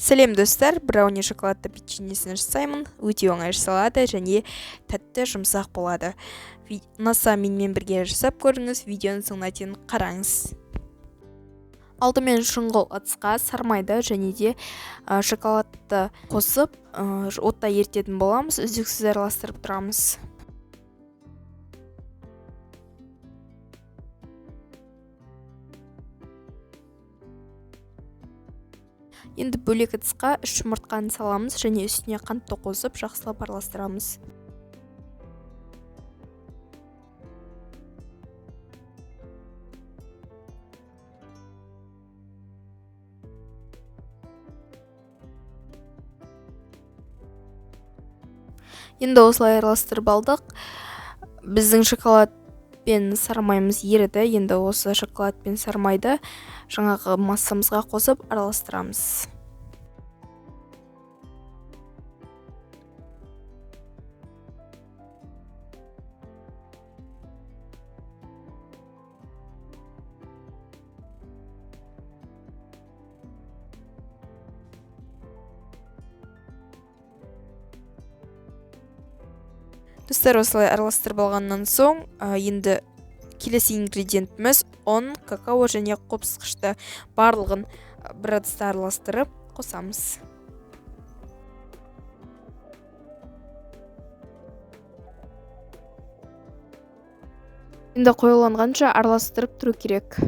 Сәлем, достар! Брауни шоколадты печеньесін жасаймын. Өте оңай жасалады және тәтті, жұмсақ болады. Ұнаса, менімен бірге жасап көріңіз, видеоның соңына дейін қараңыз. Алдымен шұңғыл ыдысқа сармайды және де шоколадты қосып, отта ерітетін боламыз, үздіксіз араластырып тұрамыз. Енді бөлек ыдысқа 3 жұмыртқаны саламыз және үстіне қантты қосып, жақсылап араластырамыз. Енді осылай араластырып алдық. Біздің шоколад пен сармайымыз еріді. Енді осы шоколад пен сармайды жаңағы массамызға қосып араластырамыз. Достар, осылай араластырып алғаннан соң, енді келесі ингредиентіміз ұн, какао және қопсытқышты барлығын бір ыдыста араластырып қосамыз. Енді қоюланғанша араластырып тұру керек.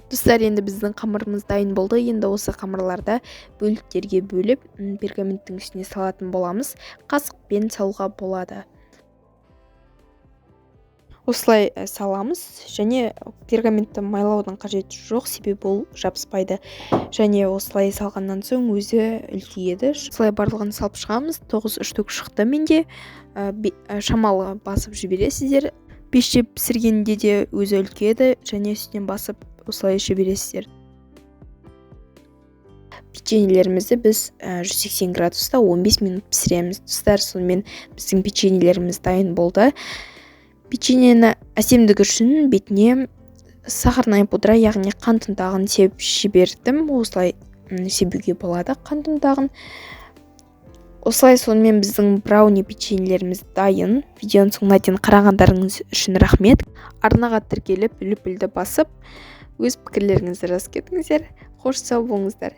Достар, енді біздің қамырымыз дайын болды. Енді осы қамырларды бөліктерге бөліп, пергаменттің үстіне салатын боламыз. Қасықпен салуға болады. Осылай саламыз және пергаментті майлаудың қажеті жоқ, себебі ол жабыспайды. Және осылай салғаннан соң өзі үлкейеді. Осылай барлығын салып шығамыз. 9 штук шықты менде. Шамалы басып жібересіздер. Пеште пісіргенде де өзі үлкейеді және үстінен басып осылай жібересіздер. Печеньелерімізді біз 180 градуста 15 минут пісіреміз. Достар, сонымен біздің печеньелеріміз дайын болды. Печеньені әсемдігі үшін бетіне сахарная пудра, яғни қант ұнтағын сеуіп жібердім. Осылай себуге болады қант ұнтағын. Осылай сонымен біздің брауни печеньелеріміз дайын. Видеоның соңына дейін қарағандарыңыз үшін рахмет. Арнаға тіркеліп, лүпілді басып, өз пікірлеріңізді жазып кетіңіздер. Қош, сау болыңыздар.